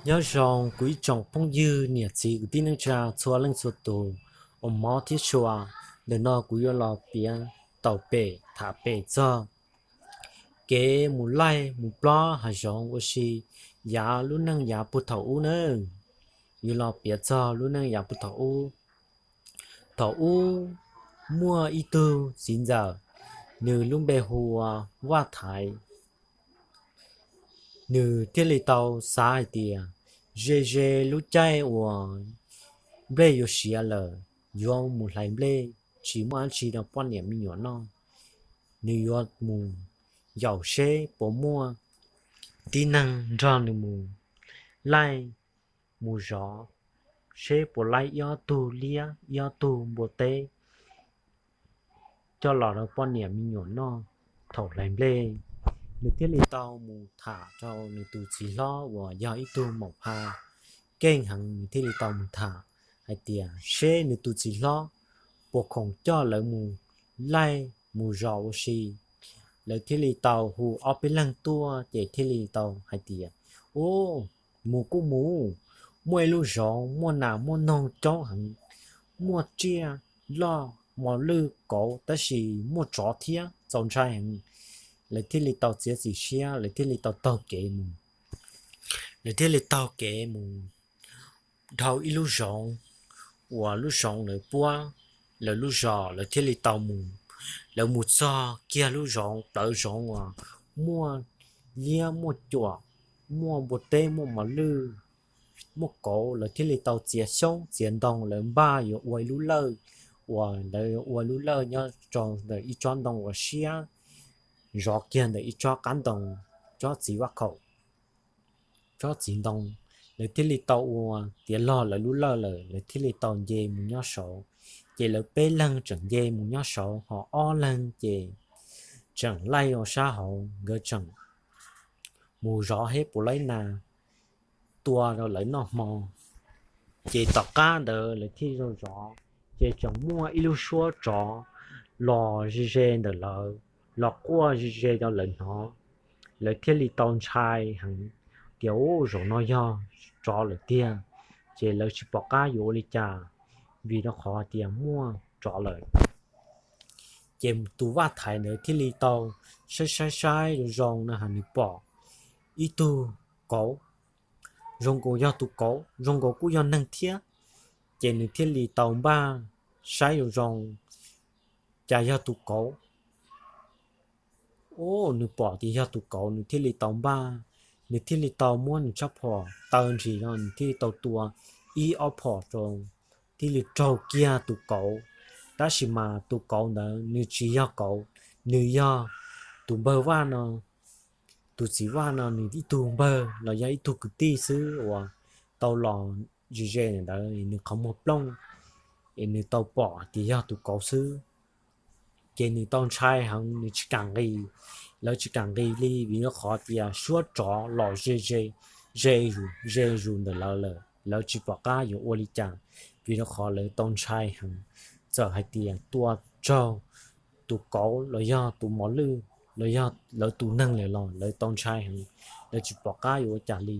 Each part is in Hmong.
Nyob zoo kuv ib tsoom phooj ywg niam txiv kwv tij neej tsa txhua leej txhua tus uas hmov thiab tshua. Ntawm no kuv yuav los piav tau pem tham pem txog kev mus laij mus plob hav zoov ua si yav lub neej yav puag thaum ub nawb. Yuav los piav txog lub neej yav puag thaum ub. Thaum ub muaj ib tug txiv ntxawm, nws lub npe hu ua Vaj Thaiv. Nws thiaj li tau xav hais tias ze ze lub caij uas nplej yuav siav lawm, yuav mus hlais nplej, tsis muaj dab tsi rau poj niam me nyuam noj. Nws yuav mus yaum seb puas muaj tib neeg nrog nws mus laij mus zov, seb puas laij ib ob tug liab ib ob tug npua teb coj los rau poj niam me nyuam noj thaum hlais nplej. Nws thiaj li tau mus tham rau nws tus txiv hlob uas yog ib tug maum pha keej heev, nws thiaj li tau mus tham hais tias seb nws tus txiv hlob puas khoom coj lawv mus laij mus zov ua si. Lawv thiaj li tau hu ob peb leeg tuaj ces thiaj li tau hais tias, Ub, mus kuj mus, muaj ib lub zos muaj nas muaj noog coob heev, muaj tsiaj loj mos lwj kauv tab sis muaj tsov thiab txaus ntshai heev. Lawv thiaj li tau txiav txim siab, lawv thiaj li tau taug kev mus. Lawv thiaj li taug kev mus dhau ib lub zoov uas lub zoov lawv puab lawv lub zos, lawv thiaj li tau mus. Lawv mus txog kiag lub zoov, plawv zoov uas muaj liab muaj cuam, muaj npua teb muaj mos lwj, muaj kauv, lawv thiaj li tau txiav xyoob txiav ntoo, lawv npaj yuav ua ib lub lawj, uas lawv ua lub lawj nyob rau ntawm ib tsob ntoo uas siab zov kiag ntawm ib tsob qab ntoo, tsob txiv vaj khaum, tsob txiv ntoo. Lawv thiaj li tau ua tiav log lawv lub lawj lawm, lawv thiaj li tau nce mus nyob saud. Ces lawv peb leeg tseem nce mus nyob saud, ho ob leeg ces tseem laij ua sab hauv, nkawd tseem mus zov seb puas laij nas tua rau lawv noj hmo. Ces tom qab ntawd lawv thiaj zov zov, ces tseem muaj ib lub suab tsov los ze ze ntawm lawv, los quaj ze ze rau lawv hnov. Lawv thiaj li tau ntshai heev tias, Ub, zaum no yog tsov lawm tiag. Ces lawv tsis pom qab yuav ua li cas, vim rau qhov tias muaj tsov lawm. Ces tus Vaj Thaiv ntawd thiaj li tau saib saib saib zoo zoo no, nws pom ib tug kauv, zoo nkaus yog tus kauv, zoo nkaus kuj yog neeg thiab. Ces nws thiaj li tau npaj saib zoo zoo, cas yog tus kauv. Ub, nws pom tias yog tus kauv, nws thiaj li tau npaj, nws thiaj li tau muab nws tshab phom taw ntsis no, nws thiaj li tau tua ib ob phom rau, thiaj li raug kiag tus kauv. Tab sis mas tus kauv ntawd nws tsis yog kauv, nws yog tus npawg Vaj no, tus txiv Vaj no nws ib tug npawg los yog ib tug kwv tij xwb uas tau los ze ze ntawd, nws qhov muag plooj, es nws tau pom tias yog tus kauv xwb. Ces nws tau ntshai heev, nws tsis kam nqis, lawv tsis kam nqis li, vim rau qhov tias suab tsov los ze ze, ze zus ze zus ntawm lawv lawm, lawv tsis pom qab yuav ua li cas, vim rau qhov lawv tau ntshai heev. Txawm hais tias tua raug tus kauv los yog tus mos lwj los yog lawv tus neeg lawm los lawv tau ntshai heev, lawv tsis pom qab yuav ua cas li.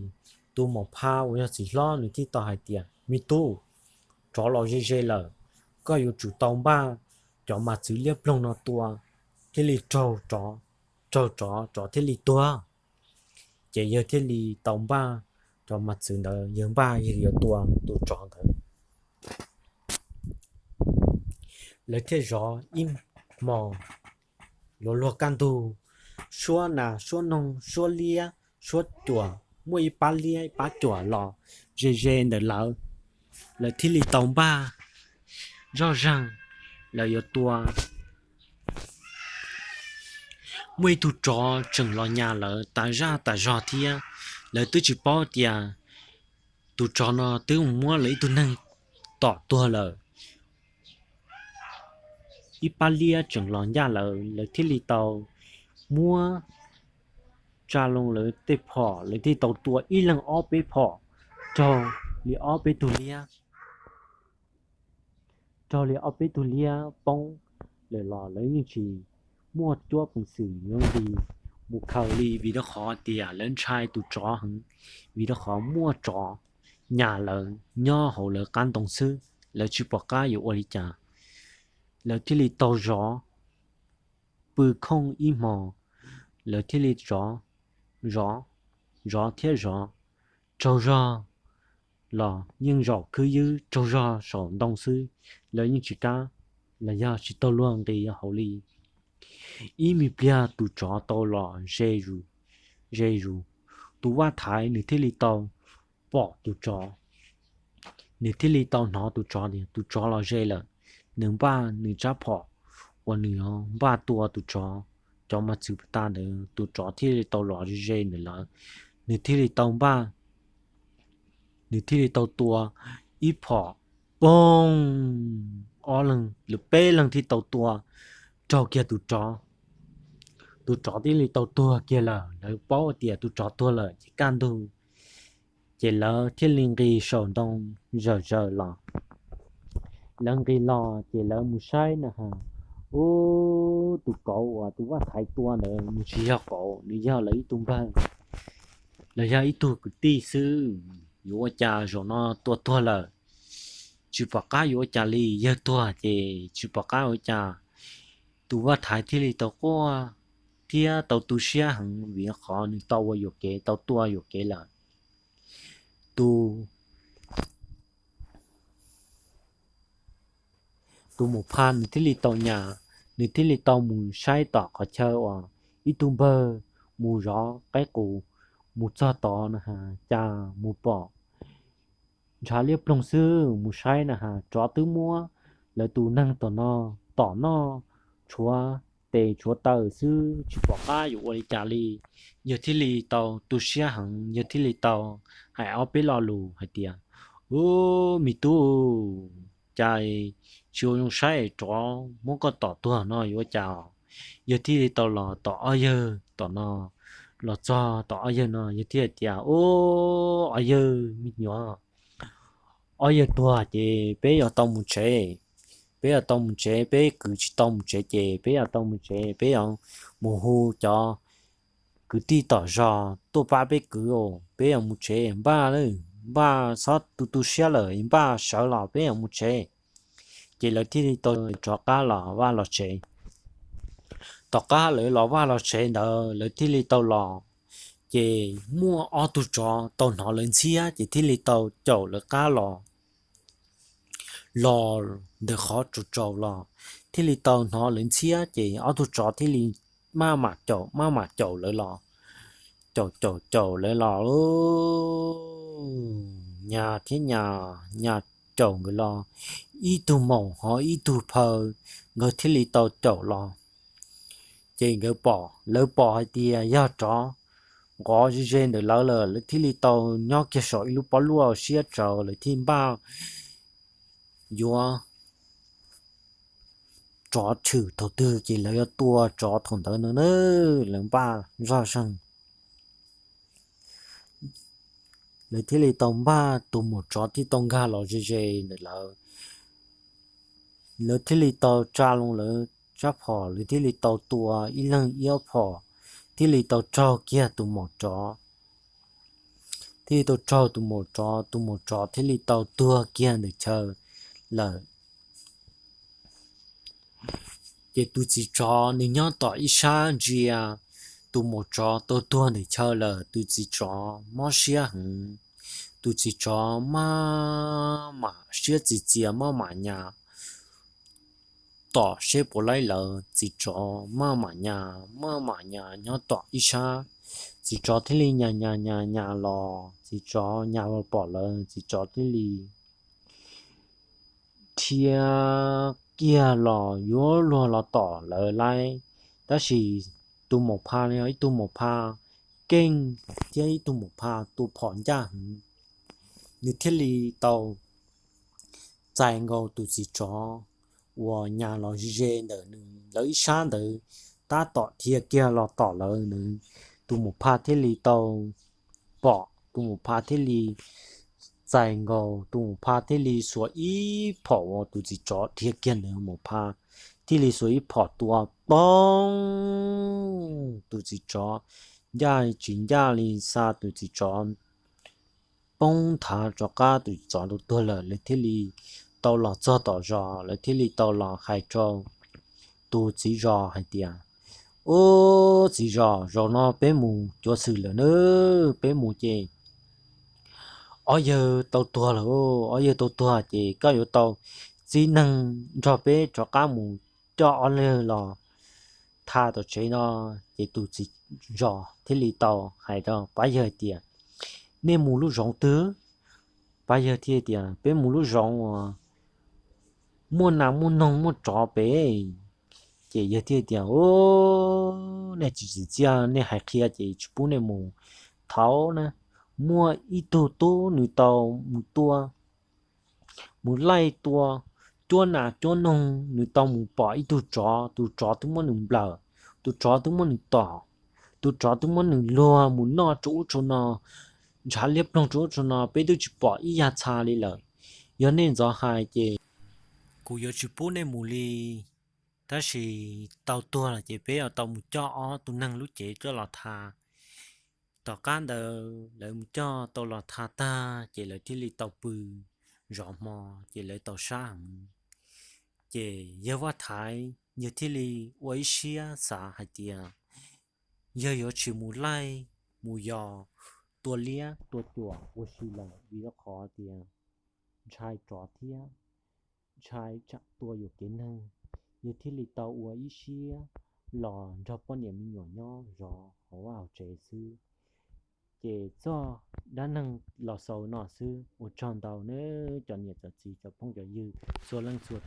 Tus maum pha uas yog txiv hlob nws thiaj tau hais tias, Me tub, tsov los ze ze lawm, koj yuav tsum tau npaj cov mas txwv liab ploog no tua, thiaj li raug tsov, raug tsov, tsov thiaj li tuag. Ces yawg thiaj li tau npaj cov mas txwv ntawd, yawg npaj yawg yuav tua tus tsov ntawd. Lawv thiaj zov ib hmos, luag luag kaj ntug, suab nas suab noog suab liab suab cuam, muaj ib pab liab ib pab cuam los ze ze ntawm lawv. Lawv thiaj li tau npaj zoj zeeg, lawv yuav tua. Muaj ib tug tsov tseem los nyas lawv tas zaj tas zog thiab. Lawv twb tsis paub tias tus tsov no twb mus muab lawv ib tug neeg tom tuag lawm. Ib pab liab tseem los ncaj lawv, lawv thiaj li tau muab tsa loo lawv tej phom, lawv thiaj tau tua ib leeg ob peb phom, raug li ob peb tug liab, raug li ob peb tug liab poob lawm los lawv yeej tsis muaj cuab peev xwm yuav nqis mus khaws li, vim rau qhov tias lawv ntshai tus tsov heev, vim rau qhov muaj tsov nyas lawv nyob hauv lawv qab ntoo xwb, lawv tsis pom qab yuav ua li cas. Lawv thiaj li tau zov pw khooj ib hmo, lawv thiaj li zov, zov, zov thiab zov, tsaug zog los yeej zaum khwb ywb tsaug zog saum ntoo xwb, lawv yeej tsis kam los yog tsis tau luag nqis hauv li. Ib me pliag tus tsov tau los ze zus, ze zus, tus vaj thaiv nws thiaj li tau pom tus tsov, nws thiaj li tau hnov tus tsov tias tus tsov los ze lawm, nws npaj nws tsab phom uas nws npaj tua tus tsov, cov mos txwv puas tas ntawd, tus tsov thiaj li tau los ze ze ntawm lawv, nws thiaj li tau npaj, nws thiaj li tau tua ib phom, poog, ob leeg lawv peb leeg thiaj tau tua raug kiag tus tsov. Tus tsov thiaj li tau tuag kiag lawm, lawv paub tias tus tsov tuag lawm ces kaj ntug, ces lawv thiaj li nqis saum ntoo zawm zawm los. Lawv nqis los ces lawv mus saib na has, ub, tus kauv uas tus vaj thaiv tua ntawd nws tsis yog kauv, nws yog lawv ib tug npawg los yog ib tug kwv tij xwb, yuav ua cas zaum no tua tuag lawm, tsis pom qab yuav ua cas li, yawg tuag ces tsis pom qab ua cas. Tus vaj thaiv thiaj li tau quaj thiab tau tu siab heev vim qhov nws tau ua yuam kev, tau tua yuam kev lawm. Tus tus Maum Phaj nws thiaj li tau nyas, nws thiaj li tau mus saib tom qhov chaw uas ib tug npawg mus zov qaib qus, mus txog tod na has cas mus pom ntshav liab ploog xwb, mus saib na has tsov twb muab lawv tus neeg tom no tom noj tshuav tes tshuav taw xwb, tsis pom qab yuav ua li cas li. Yawg thiaj li tau tu siab heev, yawg thiaj li tau hais ob peb lo lus hais tias, ub, me tub, cas tsis ua zoo saib, tsov muab koj tom tuag no yuav ua cas? Yawg thiaj li tau los tom ob yawg tom no, los txog tom ob yawg no yawg thiaj hais tias, ub, ob yawg me nyuam, ob yawg tuag ces peb yuav tau mus tsev, peb yuav tau mus tsev, peb kwv tsis tau mus tsev ces peb yuav tau mus tsev, peb yuav mus hu cov kwv tij tom zos tuaj pab peb kwv os, peb yuav mus tsev, npaj, npaj txhob tu tu siab lawm, npaj sawv los peb yuav mus tsev. Ces lawv thiaj li tau rov qab los vaj los tsev. Tom qab lawv los vaj los tsev ntawd lawv thiaj li tau los, ces muaj ob tug tsov tau hnov lawv ntxhiab ces thiaj li tau caum lawv qab los, los ntawm qhov tsaus tsaus los thiaj li tau hnov lawv ntxhiab ces ob tug tsov thiaj li maj mam caum, maj mam caum lawv los, caum caum caum lawv los, nyas thiab nyas, nyas caum nkawd los, ib tug maum ho ib tug phaw, nkawd thiaj li tau caum los. Ces nkawd pom, lawv pom hais tias yog tsov nqov ze ze ntawm lawv lawm, lawv thiaj li tau nyob kiag saum ib lub pob luaj siab tsaus, lawv thiaj npaj yuav tsov tshwm thaum twg ces lawv yuav tua tsov thaum ntawd no na, lawv npaj zoj zeeg. Lawv thiaj li tau npaj, tus maum tsov thiaj tau nkag los ze ze ntawm lawv. Lawv thiaj li tau tsa loo lawv tsab phom, lawv thiaj li tau tua ib leeg ib ob phom, thiaj li tau raug kiag tus maum tsov. Thiaj li tau raug tus maum tsov, tus maum tsov thiaj li tau tuag kiag ntawm chaw lawm. Ces tus txiv tsov nws nyob tom ib sab ntsia tus maum tsov tau tuag ntawm chaw lawm, tus txiv tsov mob siab heev. Tus txiv tsov maj mam siab txias txias maj mam nyas tom seb puas laib lawv. Txiv tsov maj mam nyas, maj mam nyas nyob tom ib sab. Txiv tsov thiaj li nyas nyas nyas nyas los, txiv tsov nyas los pom lawv, txiv tsov thiaj li dhia kiag los yuav luag los tom lawv laib. Tab sis tus maum pha no yog ib tug maum pha keej thiab ib tug maum pha tua phom ncaj heev, nws thiaj li tau txais nkaus tus txiv tsov uas nyas los ze ze ntawm nws lawv ib sab ntawd tab tom dhia kiag los tom lawv nws. Tus maum pha thiaj li tau pom, tus maum pha thiaj li txais nkaus, tus maum pha thiaj li xuas ib phom uas tus txiv tsov dhia kiag ntawd, maum pha thiaj li xuas ib phom tua poob tus txiv tsov, ncaj tsis ncaj li xa tus txiv tsov poob nthav rov qab, tus tsov tuag lawm. Lawv thiaj li tau los txog tom zos, lawv thiaj li tau los hais rau tus txiv zos hais tias, Ub, txiv zos, zaum no peb mus cuav xwm lawm na, peb mus ces ob yawg tau tuag lawm, ob yawg tau tuag ces koj yuav tau txib neeg nrog peb rov qab mus coj ob leeg los tha tom tsev no. Ces tus txiv zos thiaj li tau hais rau pab yawg tias, Nej mus lub zoov twg? Pab yawg thiaj tias, Peb mus lub zoov uas muaj nas muaj noog muaj tsov pem. Ces yawg thiaj tias, Ub, nej tsis tsim txiaj, nej hais qhia ces tsis pub nej mus. Thaum na, muaj ib tug tub nws tau mus tua, mus laij tua cuab nas cuab noog, nws tau mus pom ib tug tsov, tus tsov twb muab nws nplawm, tus tsov twb muab nws tom, tus tsov twb muab nws luag mus noj rau ub rau no, ntshav liab ploog rau ub rau no, peb twb tsis pom ib yam txha li lawm. Yog nej ntxov hais ces kuv yuav tsis pub nej mus li. Tab sis tau tuag lawm ces peb yuav tau mus coj ob tug neeg lub cev coj los tha. Tom qab ntawd lawv mus coj tau los tha tag ces lawv thiaj li tau pw zov hmo, ces lawv tau sab heev. Ces yawg Vaj Thaiv yawg thiaj li ua ib siab xav hais tias yawg yuav tsis mus laij mus yos tua liab tua cuam ua si lawm, vim rau qhov tias ntshai tsov thiab ntshai tsam tua yuam kev neeg. Yawg thiaj li tau ua ib siab los nrog poj niam me nyuam nyob zov hauv vaj hauv tsev xwb. Ces txoj dab neeg los xaus no xwb, ua tsaug ntau nawb cov niam cov txiv cov phooj cov ywg txhua leej txhua